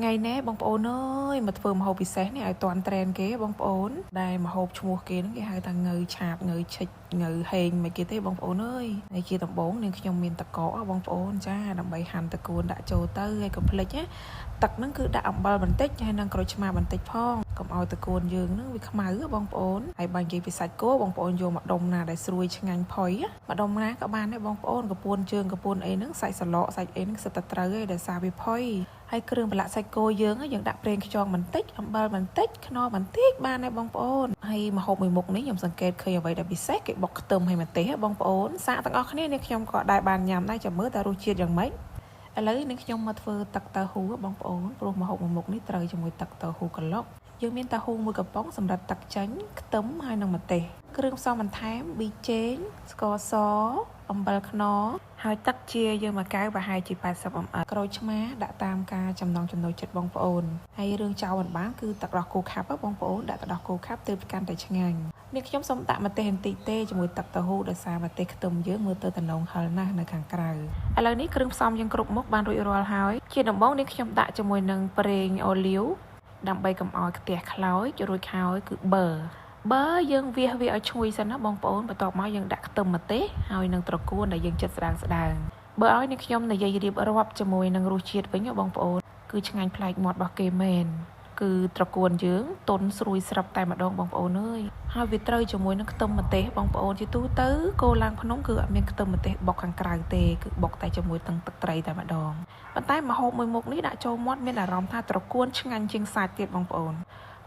ថ្ងៃនេះបងប្អូនអើយមកធ្វើម្ហូបពិសេសនេះឲ្យទាន់ trend គេបងប្អូនដែលម្ហូបឈ្មោះគេហ្នឹងគេហៅថាងៅឆាបងៅឈិចងៅហេងមិនគេទេបងប្អូនអើយហើយជាដំបូងនាងខ្ញុំមានតកកបងប្អូនចាដើម្បីហាន់តកួនដាក់ចូលទៅហើយកុំភ្លេចណាទឹកហ្នឹងគឺដាក់អំបិលបន្តិចហើយនិងក្រូចឆ្មាបន្តិចផងកុំឲ្យតកួនយើងហ្នឹងវាខ្មៅបងប្អូនហើយបើនិយាយពីសាច់គោបងប្អូនយកមកដុំណាដែលស្រួយឆ្ងាញ់ផុយមកដុំណាក៏បានដែរបងប្អូនកពួនជើងកពួនអីហ្នឹងសាច់សឡកសាច់អីហ្នឹងសិតតែត្រូវឯងដោយសារវាផុយហើយគ្រឿងប្រឡាក់សាច់គោយើងយើងដាក់ប្រេងខ្យងបន្តិចអំបិលបន្តិចខ្នុរបន្តិចបានដែរបងប្អូនហើយម្ហូបមួយមុខនេះខ្ញុំសង្កេតឃើញអ្វីដែលពិសេសគេបុកខ្ទឹមឲ្យម្ទេសបងប្អូនសាកទាំងអស់គ្នានេះខ្ញុំក៏ដែរបានញ៉ាំដែរចាំមើលតើរសជាតិយ៉ាងម៉េចឥឡូវនេះខ្ញុំមកធ្វើទឹកតៅហ៊ូបងប្អូនព្រោះម្ហូបមួយមុខនេះត្រូវជាមួយទឹកតៅហ៊ូក្រឡុកយើងមានតៅហ៊ូមួយកំប៉ុងសម្រាប់ទឹកចាញ់ខ្ទឹមហើយនិងម្ទេសគ្រឿងផ្សំបន្ថែមប៊ីចេងស្ករសអំបិលខ្នុរហើយទឹកជាយើងមួយកែវប្រហែលជា80 ml ក្រូចឆ្មាដាក់តាមការចំណង់ចំណូលចិត្តបងប្អូនហើយរឿងចោលមិនបានគឺទឹកដោះគោខាប់បងប្អូនដាក់ទឹកដោះគោខាប់ទើបកាន់តែឆ្ងាញ់នេះខ្ញុំសូមដាក់ម្ទេសបន្តិចទេជាមួយទឹកតៅហ៊ូដោយសារម្ទេសខ្ទឹមយើងមើលទៅតំណងហឹរណាស់នៅខាងក្រៅឥឡូវនេះគ្រឿងផ្សំយើងគ្រប់មុខបានរួចរាល់ហើយជាដំបូងនេះខ្ញុំដាក់ជាមួយនឹងប្រេងអូលីវដើម្បីកុំឲ្យខ្ទះខ្លោចរួចហើយគឺប៊ឺបើយើងវាសវាឲ្យឈ្ងុយសិនណាបងប្អូនបន្ទាប់មកយើងដាក់ខ្ទឹមម្ទេសហើយនឹងត្រកួនដែលយើងចិត្តស្ដើងស្ដើងបើឲ្យនេះខ្ញុំនិយាយរៀបរាប់ជាមួយនឹងរសជាតិវិញបងប្អូនគឺឆ្ងាញ់ប្លែកមាត់របស់គេមែនគឺត្រកួនយើងទន់ស្រួយស្រាប់តែម្ដងបងប្អូនអើយហើយវាត្រូវជាមួយនឹងខ្ទឹមម្ទេសបងប្អូនជាទូទៅគោឡើងភ្នំគឺអត់មានខ្ទឹមម្ទេសបុកខាងក្រៅទេគឺបុកតែជាមួយនឹងទឹកត្រីតែម្ដងប៉ុន្តែម្ហូបមួយមុខនេះដាក់ចូលមាត់មានអារម្មណ៍ថាត្រកួនឆ្ងាញ់ជាងសាច់ទៀតបងប្អូន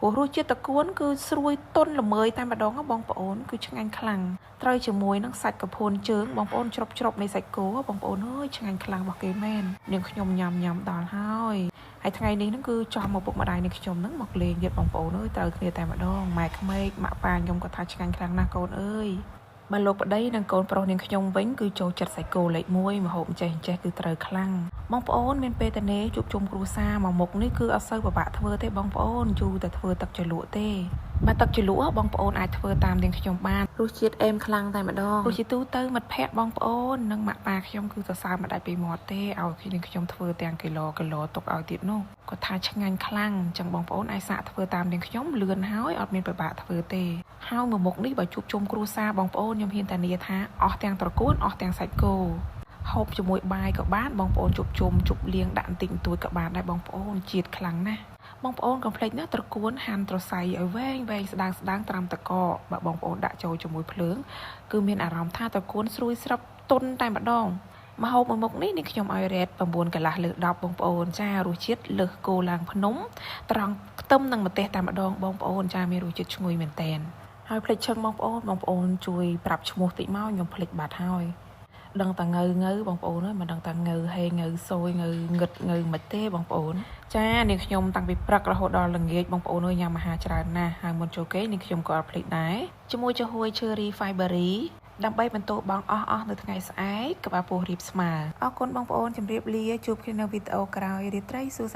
ព្រោះរសជាតិត្រកួនគឺស្រួយទន់ល្មើយតែម្ដងបងប្អូនគឺឆ្ងាញ់ខ្លាំងត្រូវជាមួយនឹងសាច់កពួនជើងបងប្អូនជ្រុបជ្រុបនៃសាច់គោបងប្អូនអើយឆ្ងាញ់ខ្លាំងរបស់គេមែននាងខ្ញុំញ៉ាំញ៉ាំដល់ហើយហើយថ្ងៃនេះហ្នឹងគឺចំមកពុកម្ដាយនាងខ្ញុំហ្នឹងមកលេងទៀតបងប្អូនអើយត្រូវគ្នាតែម្ដងម៉ែក្មេកម៉ាក់ប៉ាខ្ញុំក៏ថាឆ្ងាញ់ខ្លាំងណាស់កូនអើយបើលោកប្តីនិងកូនប្រុសនាងខ្ញុំវិញគឺចូលចិត្តសាច់គោលេខ1ម្ហូបចេះចេះគឺត្រូវខ្លាំងបងប្អូនមានពេលតនេជួបជុំគ្រួសារមកមុខនេះគឺអត់សូវពិបាកធ្វើទេបងប្អូនយូរតែធ្វើទឹកជ្រលក់ទេបើទឹកជ្រលក់បងប្អូនអាចធ្វើតាមនាងខ្ញុំបានរសជាតិអេមខ្លាំងតែម្ដងព្រោះជាទូទៅមិត្តភ័ក្តិបងប្អូននិងម៉ាក់ប៉ាខ្ញុំគឺសរសើរមិនដាច់ពីមាត់ទេឲ្យនាងខ្ញុំធ្វើទាំងគីឡូគីឡូទុកឲ្យទៀតនោះគាត់ថាឆ្ងាញ់ខ្លាំងអញ្ចឹងបងប្អូនអាចសាកធ្វើតាមនាងខ្ញុំលឿនហើយអត់មានពិបាកធ្វើទេហើយមួយមុខនេះបើជួបជុំគ្រួសារបងប្អូនខ្ញុំហ៊ានធានាថាអស់ទាំងត្រកួនអស់ទាំងសាច់គោហូបជាមួយបាយក៏បានបងប្អូនជួបជុំជប់លៀងដាក់បន្តិចបន្តួចក៏បានដែរបងប្អូនជាតិខ្លាំងណាស់បងប្អូនកុំភ្លេចណាត្រកួនហាន់ត្រសៃឲ្យវែងវែងស្ដើងស្ដើងត្រាំតកបើបងប្អូនដាក់ចូលជាមួយភ្លើងគឺមានអារម្មណ៍ថាត្រកួនស្រួយស្រាប់ទន់តែម្ដងម្ហូបមួយមុខនេះនេះខ្ញុំឲ្យរ៉េត9កន្លះលើ10បងប្អូនចារសជាតិលើសគោឡើងភ្នំត្រង់ខ្ទឹមនិងម្ទេសតែម្ដងបងប្អូនចាមានរសជាតិឈ្ងុយមែនតែនហើយភ្លេចឈឹងបងប្អូនបងប្អូនជួយប្រាប់ឈ្មោះតិចមកខ្ញុំភ្លេចបាត់ហើយដឹងតែងៅងៅបងប្អូនអើយមិនដឹងតែងៅហេងៅសយងៅងឹតងៅមិនទេបងប្អូនចានាងខ្ញុំតាំងពីព្រឹករហូតដល់ល្ងាចបងប្អូនអើយញ៉ាំអាហារច្រើនណាស់ហើយមុនចូលគេនាងខ្ញុំក៏អត់ភ្លេចដែរជាមួយចំហួយ Cherry Fiberry ដើម្បីបន្ទោបងអស់អស់នៅថ្ងៃស្អែកក្បាលពោះរៀបស្មើអរគុណបងប្អូនជម្រាបលាជួបគ្នានៅវីដេអូក្រោយរាត្រីសួស្តី។